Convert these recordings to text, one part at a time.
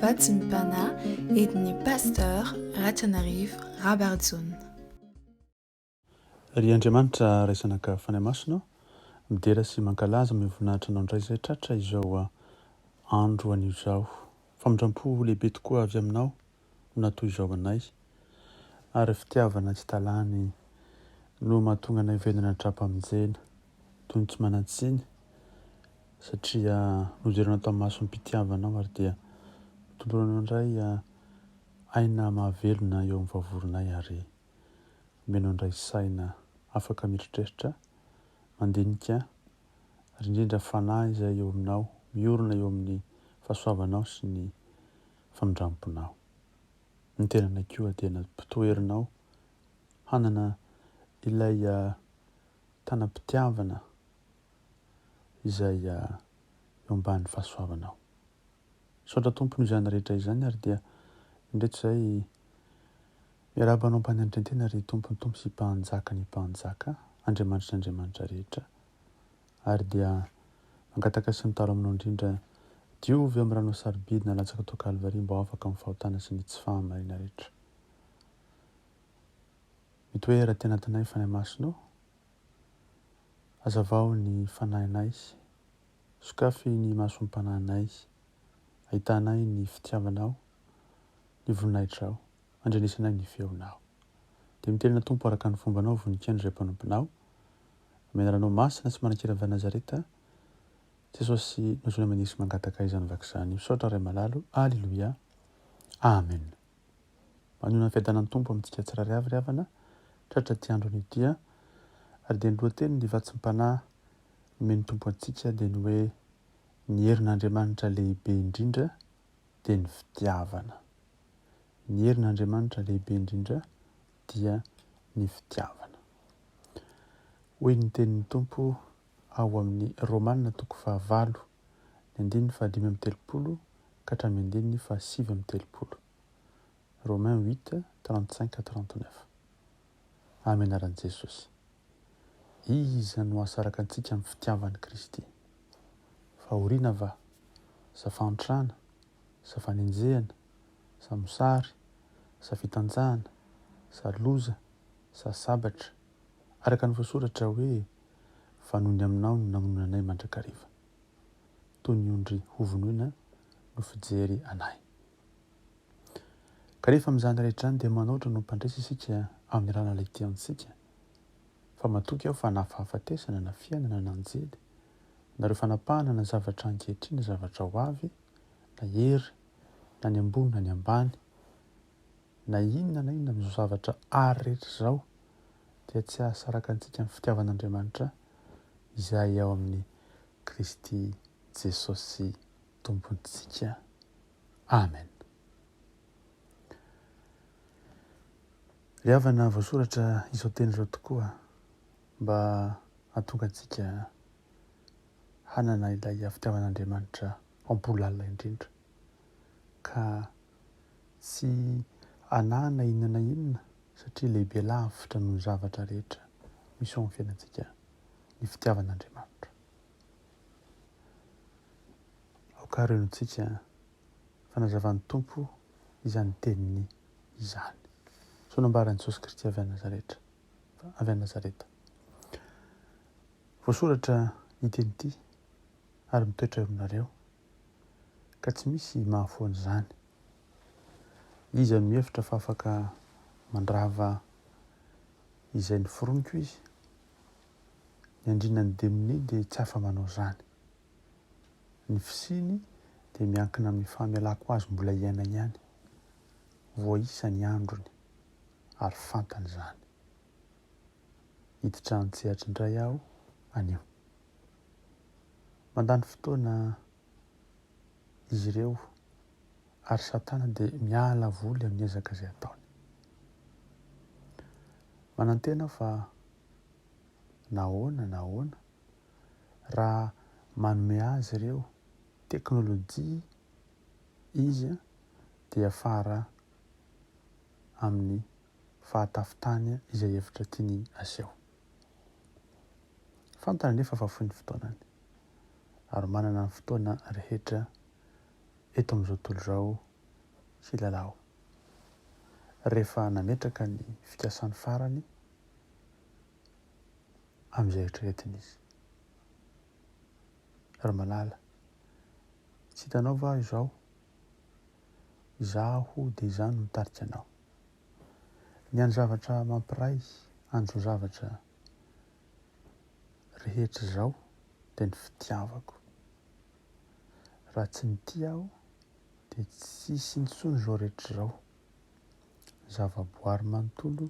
Vatsim-panahy entin'ny Pasteur Ratrianarivo Rabarijaona. Ry Andriamanitra Ray Zanaka Fanahy Masina ô, midera sy mankalaza amin'ny voninahitra Anao indray izay tratra izao andro anio izao. Famindram-po lehibe tokoa avy Aminao no natoy izao anay, ary fitiavana tsy talany no mahatonga anay velona tra-pamonjena, toy ny tsy manan-tsiny, satria nojerenao tamin'ny masom-pitiavanao ary dia notoloranao indray aina mahavelona eo amin'ny vavoronay ary omenao indray saina afaka mieritreritra, mandinika ary indrindra fanahy izay eo aminao, miorina eo amin'ny fahasoavanao sy ny famindramponao. Ny tenanay koa dia nampitoherinao hanana ilay tanam-pitiavana izay eo ambany fahasoavanao. Misaotra Tompo noho izany rehetra izany ary dia indreto izay Miarahaba anao mpanendrentena ry Tompon'ny Tompo sy Mpanjaka ny Mpanjaka, Andriamanitry ny Andriamanitra rehetra. Ary dia mangataka sy mitalo aminao indrindra, diovy amin'ny ranao sarobidy nalatsaka tao Kalvary mba ho afaka amin'ny fahotana sy ny tsy fahamarina rehetra. Mitoera aty anatinay Fanahy Masina ô. Hazavao ny fanahinay, sokafy ny masom-panahinay, ahitanay ny fitiavanao, ny voninahitrao. Andrenesanay ny feonao. Dia mitelina Tompo araka ny fombanao vonikendry izay mpanomponao. Amin'ny anaranao masina sy manan-kery avy any Nazareta, Jesosy nozona manisy mangataka izany vaky izany. Misaotra Ray malalo. Aleloia. Amen. Manonona ny fiadanan'ny Tompo amintsika tsirairay avy ry havana, tratra ity andro anio ity. Ary dia ny lohatenin'ny vatsim-panahy nomen'ny Tompo antsika dia ny hoe ny herin'Andriamanitra lehibe indrindra dia ny fitiavana. Ny herin'Andriamanitra lehibe indrindra dia ny fitiavana. Hoy ny tenin'ny Tompo ao amin'ny Romana toko fahavalo, ny andininy fahadimy amby telopolo ka hatramin'ny andininy fahasivy amby telopolo. Romains 8, 35 à 39. Amin'ny anaran'i Jesosy. Iza no hahasaraka antsika amin'ny fitiavan'i Kristy? Fahoriana va? Sa fahantrana? Sa fanenjehana? Sa mosary? Sa fitanjahana? Sa loza? Sa sabatra? Araka ny voasoratra hoe, Fa noho ny aminao no namonoana anay mandrakariva. Toy ny ondry hovonoina no fijery anay. Kanefa amin'izany rehetra izany dia manoatra no mpandresy isika amin'ny alalan'ilay tia antsika. Fa matoky aho fa na fahafatesana na fiainana na anjely, na ireo fanapahana na zavatra ankehitriny na zavatra ho avy, na hery, na ny ambony na ny ambany, na inona na inona amin'izao zavatra ary rehetra izao dia tsy hahasaraka antsika amin'ny fitiavan'Andriamanitra izay ao amin'i Kristy Jesosy Tompontsika. Amen. Ry havana, voasoratra izao teny izao tokoa mba hahatonga antsika hanana ilay fitiavan'Andriamanitra am-po lalina indrindra, ka tsy hanahy na inona na inona satria lehibe lavitra noho ny zavatra rehetra misy ao amin'ny fiainantsika ny fitiavan'Andriamanitra. Aoka ary henointsika fanazavan'ny Tompo izany teniny izany. Izao no ambaran'i Jesosy Kristy avy any Nazaretra, avy any Nazareta. Voasoratra ity teny ity ary mitoetra eo aminareo, ka tsy misy mahafoana izany. Iza no mihevitra fa afaka mandrava izay noforoniko izy? Ny andrianan'ny demonia dia tsy afa-manao izany. Ny fisiany dia miankina amin'ny fahamelako azy mbola hiaina ihany. Voaisa ny androny ary fantany izany. Hiditra an-tsehatra indray aho anio. Mandany fotoana izy ireo ary Satana dia miala voly amin'ny ezaka izay ataony. Manantena aho fa na ahoana na ahoana, raha manome azy ireo teknolojia izy dia hiafara amin'ny fahatafitany izay hevitra tiany aseho. Fantany anefa fa fohy ny fotoanany, ary manana ny fotoana rehetra eto amin'izao tontolo izao. Hilalao. Rehefa nametraka ny fikasany farany amin'izay eritreretiny izy. Ry malala, tsy hitanao va izao? Izaho dia izaho no mitarika anao. Ny hany zavatra mampiray an'izao zavatra rehetra izao dia ny fitiavako. Raha tsy nitia aho dia tsy hisy intsony izao rehetra izao. Ny zavaboary manontolo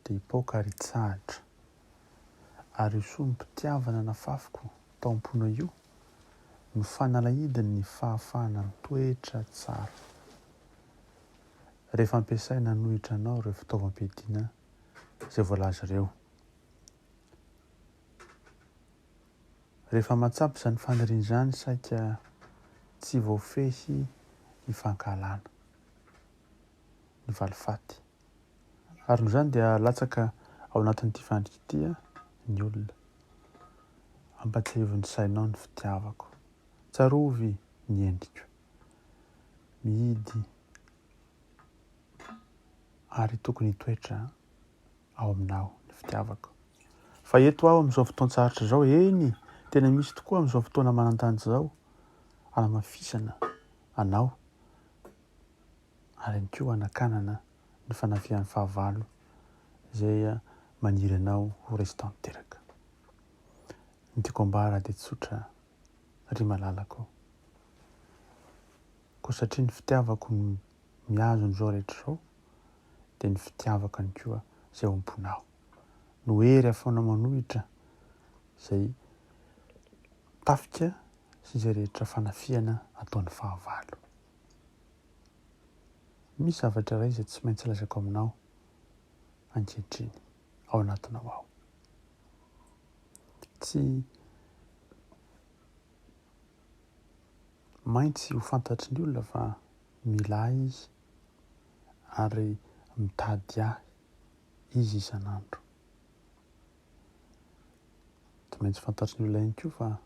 dia hipaoka ary hitsahatra. Ary io sombim-pitiavana nafafiko tao am-ponao io no fanalahidin'ny fahafahana mitoetra tsara. Rehefa ampiasaina hanohitra anao ireo fitaovam-piadiana izay voalaza ireo. Rehefa mahatsapa izany faniriana izany saika tsy voafehy ny fankahalana, ny valifaty. Ary noho izany dia latsaka ao anatin'ity fandrika ity ny olona. Ampatsiahivo ny sainao ny fitiavako. Tsarovy ny endriko. Mihidy ary tokony hitoetra ao aminao ny fitiavako. Fa eto aho amin'izao fotoan-tsarotra izao, eny, tena misy tokoa amin'izao fotoana manan-danja izao, hanamafisana anao ary ihany koa hanakanana ny fanafihan'ny fahavalo izay maniry anao ho resy tanteraka. Ny tiako ambara dia tsotra, ry malalako, koa satria ny fitiavako no mihazona izao rehetra izao, dia ny fitiavako ihany koa izay ao am-ponao no hery ahafahanao manohitra izay tafika sy izay rehetra fanafihana ataon'ny fahavalo. Misy zavatra iray izay tsy maintsy lazaiko aminao ankehitriny, ao anatinao ao. Tsy maintsy ho fantatry ny olona fa mila ahy izy ary mitady ahy izy isan'andro. Tsy maintsy fantatry ny olona ihany koa fa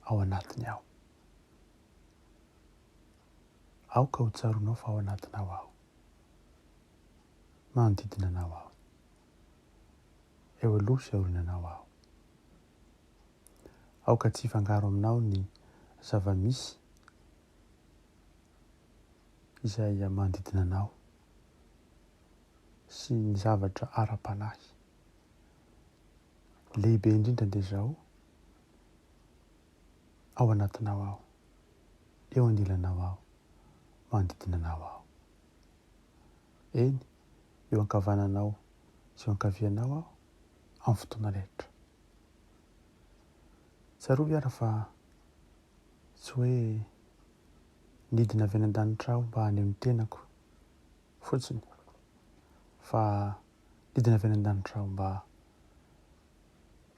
ao anatiny aho. Aoka ho tsaroanao fa ao anatinao aho. Manodidina anao aho. Eo aloha sy aoriananao aho. Aoka tsy hifangaro aminao ny zava-misy izay manodidina anao sy ny zavatra ara-panahy. Lehibe indrindra dia izao, ao anatinao aho, eo anilanao aho, manodidina anao aho. Eny, eo ankavananao sy eo ankavianao aho amin'ny fotoana rehetra. Tsarovy ary fa tsy hoe Nidina avy any an-danitra aho mba haneho ny tenako fotsiny, fa nidina avy any an-danitra aho mba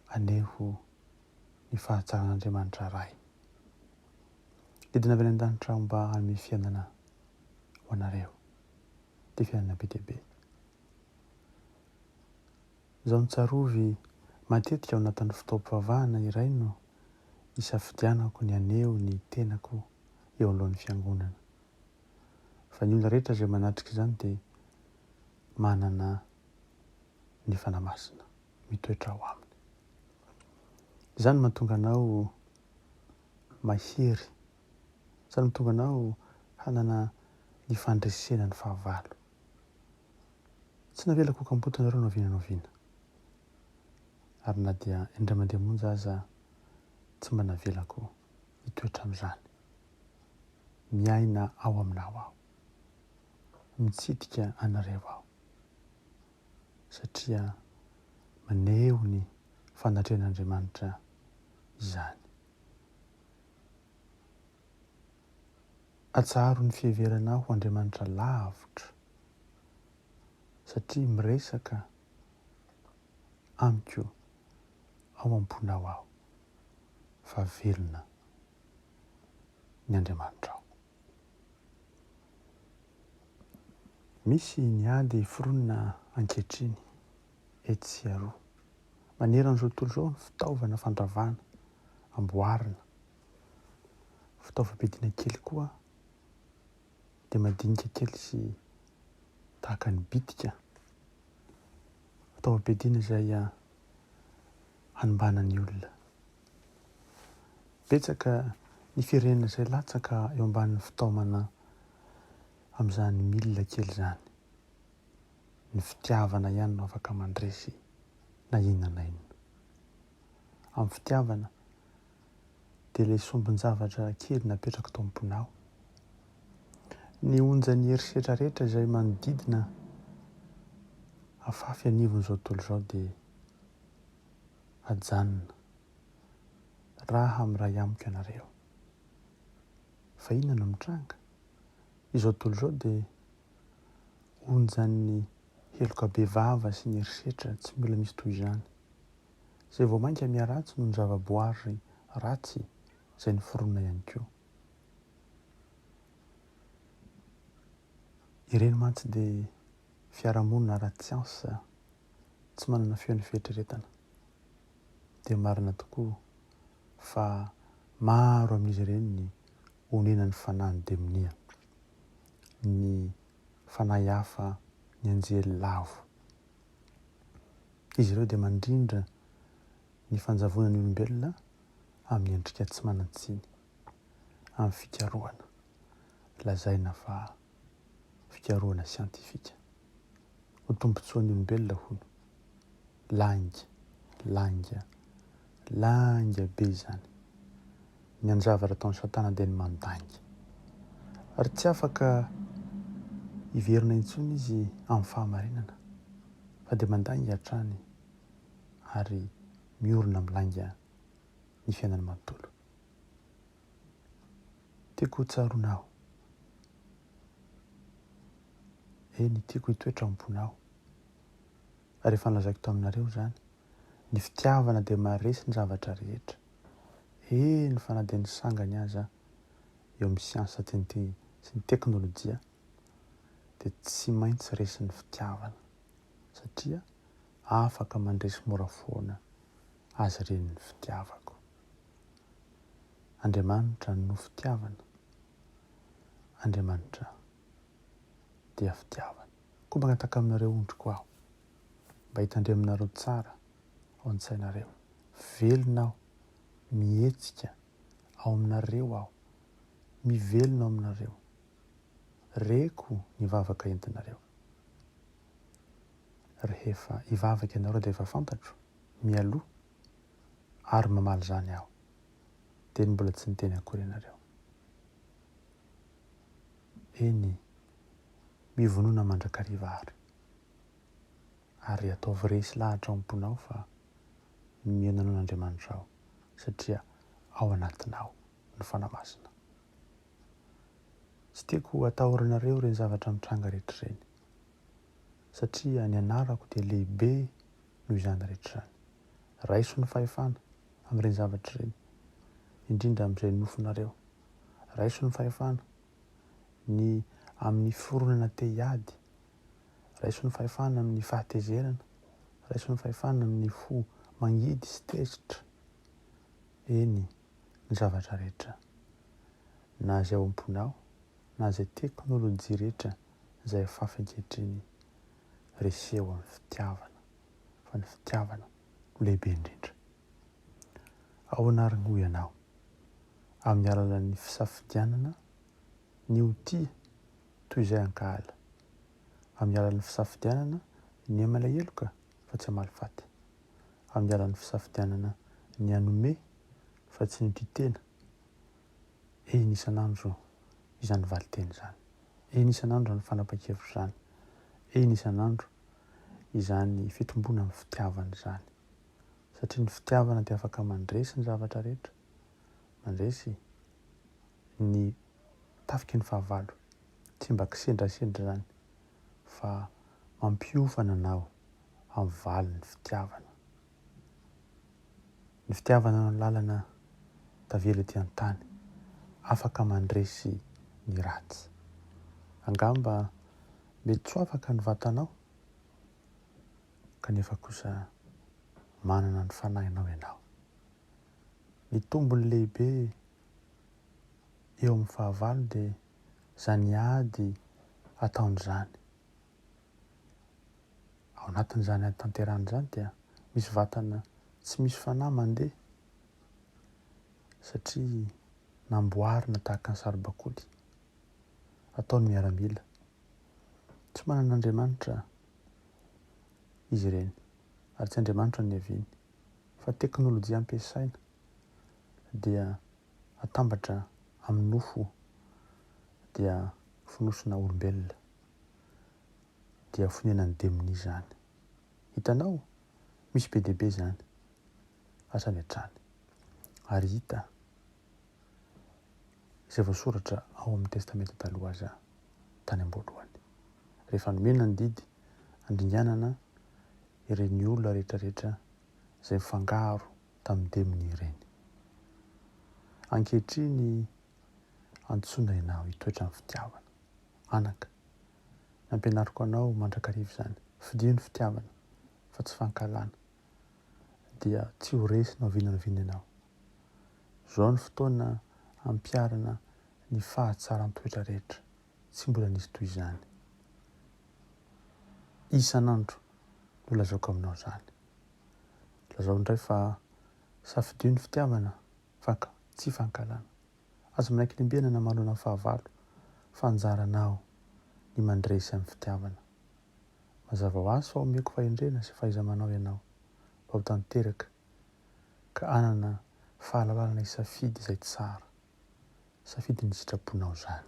haneho ny fahatsaran'Andriamanitra Ray. Nidina avy any an-danitra aho mba hanome fiainana ho anareo, dia fiainana be dia be. Izao no tsarovy, matetika ao anatin'ny fotoam-pivavahana iray no isafidianako ny haneho ny tenako eo anoloan'ny Fiangonana. Fa ny olona rehetra izay manatrika izany dia manana ny Fanahy Masina mitoetra ao aminy. Izany no mahatonga anao mahery, izany no mahatonga anao hanana ny fandresena ny fahavalo. Tsy navelako ho kamboty nareo na oviana na oviana. Ary na dia indray mandeha monja aza tsy mba navelako hitoetra amin'izany. Miaina ao aminao aho. Mitsidika anareo aho. Satria maneho ny fanatrehan'Andriamanitra izany. Atsaharo ny fiheverana ahy ho Andriamanitra lavitra, satria miresaka amiko ao am-ponao aho, fa velona ny Andriamanitrao. Misy ny ady foronina ankehitriny etsy sy aroa. Manerana izao tontolo izao ny fitaovana fandravana amboarina. Fitaovam-piadiana kely koa. Dia madinika kely sy tahaka ny bitika. Fitaovam-piadiana izay hanimbana ny olona. Betsaka ny firenena izay latsaka eo ambanin'ny fitaomana amin'izany milina kely izany. Ny fitiavana ihany no afaka mandresy na inona na inona. Amin'ny fitiavana dia ilay sombin-javatra kely napetrako tao am-ponao. Ny onjan'ny herisetra rehetra izay manodidina afafy anivon'izao tontolo izao dia ajanona raha miray amiko ianareo. Fa inona no mitranga? Izao tontolo izao dia onjan'ny heloka bevava sy ny herisetra tsy mbola misy toy izany. Izay vao mainka miharatsy noho ny zavaboary ratsy izay noforonina ihany koa. Ireny mantsy dia fiarahamonina ara-tsiansa tsy manana feon'ny fieritreretana. Dia marina tokoa fa maro amin'izy ireny ny onenan'ny fanahin'ny demonia, ny fanahy hafa, ny anjely lavo. Izy ireo dia mandrindra ny fanjavonan'ny olombelona amin'ny endrika tsy manan-tsiny, amin'ny fikarohana lazaina fa fikarohana siantifika. Ho tombontsoan'ny olombelona hono. Lainga, lainga, lainga be izany. Ny anjavatra ataon'i Satana dia ny mandainga. Ary tsy afaka hiverina intsony izy amin'ny fahamarinana, fa dia mandainga hatrany ary miorina amin'ny lainga ny fiainany manontolo. Tiako ho tsaroana aho. Eny, tiako hitoetra ao am-ponao. Ary efa nolazaiko taminareo izany, ny fitiavana dia maharesy ny zavatra rehetra. Eny fa na dia ny sangany aza eo amin'ny siansa sy ny teknolojia dia tsy maintsy resin'ny fitiavana satria afaka mandresy mora foana azy ireny ny fitiavako. Andriamanitra no fitiavana. Andriamanitra dia fitiavana. Koa mangataka aminareo ondriko aho mba hitandreminareo tsara ao an-tsainareo. Velona aho, mihetsika ao aminareo aho, mivelona ao aminareo. Reko ny vavaka entinareo. Rehefa hivavaka ianareo dia efa fantatro mialoha ary mamaly izany aho. Dieny mbola tsy niteny akory ianareo. Eny, mivonona mandrakariva àry. Ary ataovy resy lahatra ao am-ponao fa mihaino anao Andriamanitrao, satria ao anatinao ny Fanahy Masina. Tsy tiako hatahoranareo ireny zavatra mitranga rehetra ireny, satria ny anarako dia lehibe noho izany rehetra izany. Raiso ny fahefana amin'ireny zavatra ireny, indrindra amin'izay nofinareo. Raiso ny fahefana ny amin'ny fironana te hiady. Raiso ny fahefana amin'ny fahatezerana. Raiso ny fahefana amin'ny fo mangidy sy tezitra. Eny, ny zavatra rehetra, na izay ao am-ponao, na izay teknolojia rehetra izay afafy ankehitriny, reseho amin'ny fitiavana, fa ny fitiavana no lehibe indrindra. Ahoana ary hoy ianao? Amin'ny alalan'ny fisafidianana ny ho tia toy izay hankahala. Amin'ny alalan'ny fisafidianana ny hamela heloka fa tsy hamaly faty. Amin'ny alalan'ny fisafidianana ny hanome fa tsy ny ho tia tena. Eny isan'andro izany valinteny izany. Eny isan'andro izany fanapahan-kevitra izany. Eny isan'andro izany fitomboana amin'ny fitiavana izany. Satria ny fitiavana dia afaka mandresy ny zavatra rehetra, mandresy ny tafiky ny fahavalo. Tsy mba kisendrasendra izany fa mampiofana anao amin'ny valin'ny fitiavana. Ny fitiavana no lalana tavela ety an-tany, afaka mandresy ny ratsy. Angamba mety tsy ho afaka ny vatanao, kanefa kosa manana ny fanahinao ianao. Ny tombony lehibe eo amin'ny fahavalo dia. Izany ady ataony izany. Ao anatin'izany ady tanterahana izany dia misy vatana tsy misy fanahy mandeha satria namboarina tahaka ny saribakoly. Ataony miaramila. Tsy manana Andriamanitra izy ireny ary tsy Andriamanitra no niaviany fa teknolojia ampiasaina dia atambatra amin'ny nofo dia fonosina olombelona dia fonenan'ny demonia izany. Hitanao? Misy be dia be izany hatrany hatrany. Ary hita izay voasoratra ao amin'ny Testamenta Taloha aza tany am-boalohany. Rehefa nomena ny didy handringanana ireny olona rehetra rehetra izay mifangaro tamin'ny demonia ireny. Ankehitriny antsoina ianao hitoetra amin'ny fitiavana. Anaka, nampianariko anao mandrakariva izany, fidio ny fitiavana fa tsy fankahalana, dia tsy ho resy na oviana na oviana ianao. Izao no fotoana hampiharana ny fahatsaran-toetra rehetra, tsy mbola nisy toy izany. Isan'andro no lazaiko aminao izany. Lazao indray fa safidio ny fitiavana fa tsy fankahalana. Aza manaiky lembenana manoloana ny fahavalo fa anjaranao ny mandresy amin'ny fitiavana. Mazava ho azy fa omeko fahendrena sy fahaiza-manao ianao mba ho tanteraka ka hanana fahalalana hisafidy izay tsara. Safidy ny sitraponao izany.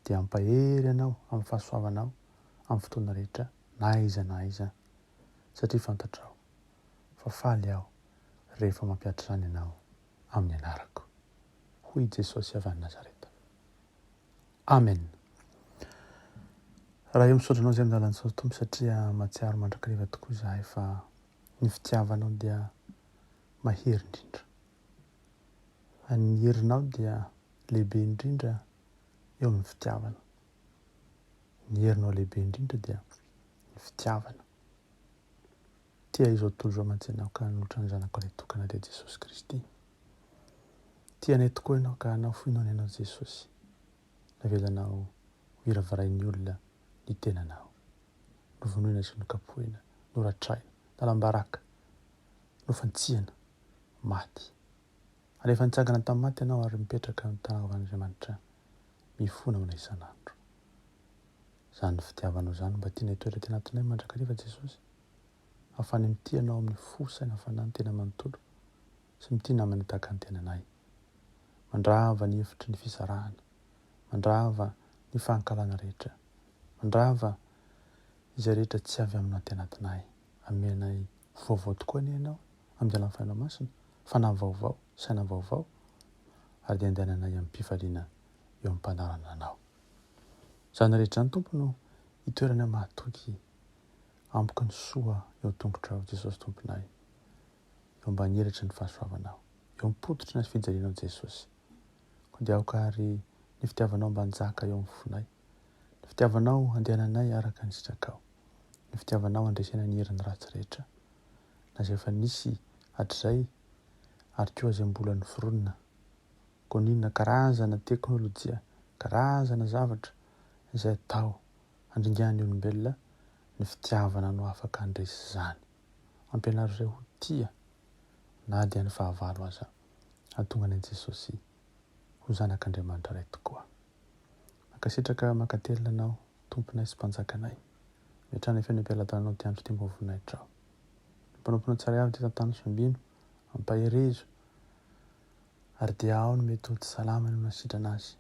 Dia hampahery anao amin'ny fahasoavanao amin'ny fotoana rehetra na aiza na aiza satria fantatrao fa faly aho rehefa mampihatra izany ianao amin'ny anarako. Hoy i Jesosy avy any Nazareta. Amen. Ray ô misaotra anao izay amin'ny lalantsao Tompo satria mahatsiaro mandrakariva tokoa izahay fa ny fitiavanao dia mahery indrindra. Ny herinao dia lehibe indrindra eo amin'ny fitiavana. Ny herinao lehibe indrindra dia ny fitiavana. Tia izao tontolo izao mantsy ianao ka nanolotra ny Zanakao Lahitokana dia Jesosy Kristy. Tia anay tokoa ianao ka nafoinao ny anao Jesosy. Navelanao ho hiravirain'ny olona ny tenanao. Novonoina sy nokapohina, noratraina, nalam-baraka, nofantsihana, maty. Ary efa nitsangana tamin'ny maty ianao ary mipetraka amin'ny tanan'Andriamanitra mifona ho anay isan'andro. Izany fitiavanao izany mba tianay hitoetra aty anatinay mandrakariva Jesosy. Ahafahanay mitia Anao amin'ny fo, saina, fanahy, ny tena manontolo sy mitia namana tahaka ny tenanay. Mandrava ny efitry ny fisarahana. Mandrava ny fahankalana rehetra. Mandrava izay rehetra tsy avy aminao aty anatinay. Amenay ho vaovao tokoa anie Ianao amin'ny alalan'ny Fanahinao Masina, fanahy vaovao, saina vaovao, ary dia andehananay amim-pifaliana eo am-panarahana Anao. Izany rehetra izany Tompo no itoeranay mahatoky ampoky ny soa eo an-tongotrao Jesosy Tomponay, eo ambany elatry ny fahasoavanao, eo am-pototry ny hazofijalianao Jesosy. Koa dia aoka àry ny fitiavanao mba hanjaka eo amin'ny fonay, ny fitiavanao handehananay araka ny sitrakao, ny fitiavanao handresena ny herin'ny ratsy rehetra, na izay efa nisy hatrizay ary koa izay mbola noforonina. Koa n'inona karazana teknolojia, karazana zavatra izay atao handringan'ny olombelona, ny fitiavana no afaka handresy izany. Ampianaro izay ho tia na dia ny fahavalo aza, hahatonga an'i Jesosy ho Zanak'Andriamanitra Ray tokoa. Mankasitraka mankatelina Anao, Tomponay sy Mpanjakanay. Miatrana feno am-pialadananao ity andro ity mba ho voninahitrao. Ny mpanomponao tsirairay avy dia tantano sy ambino, ampaherezo, Ary dia ao no mety ho tsy salama no nasitrana azy,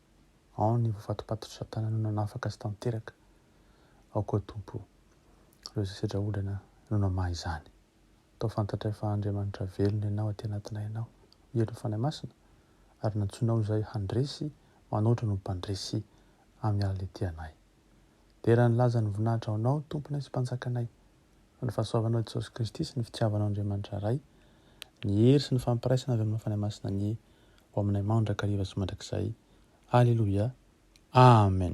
ao ny voafatopatotr'i Satana no nanafaka azy tanteraka, ao koa Tompo ireo izay sedra olana no namaha izany. Atao fantatray fa Andriamanitra velona Ianao aty anatinay Ianao, herin'ny Fanahy Masina, ary nantsoinao izahay handresy manoatra noho mpandresy amin'ny alalan'ity anay. Dera ny laza ny voninahitra ho Anao Tomponay sy Mpanjakanay. Fa ny fahasoavanao Jesosy Kristy sy ny fitiavanao Andriamanitra Ray, ny hery sy ny fampiraisana avy aminao Fanahy Masina anie ho aminay mandrakariva sy mandrakizay. Aleloia. Amen.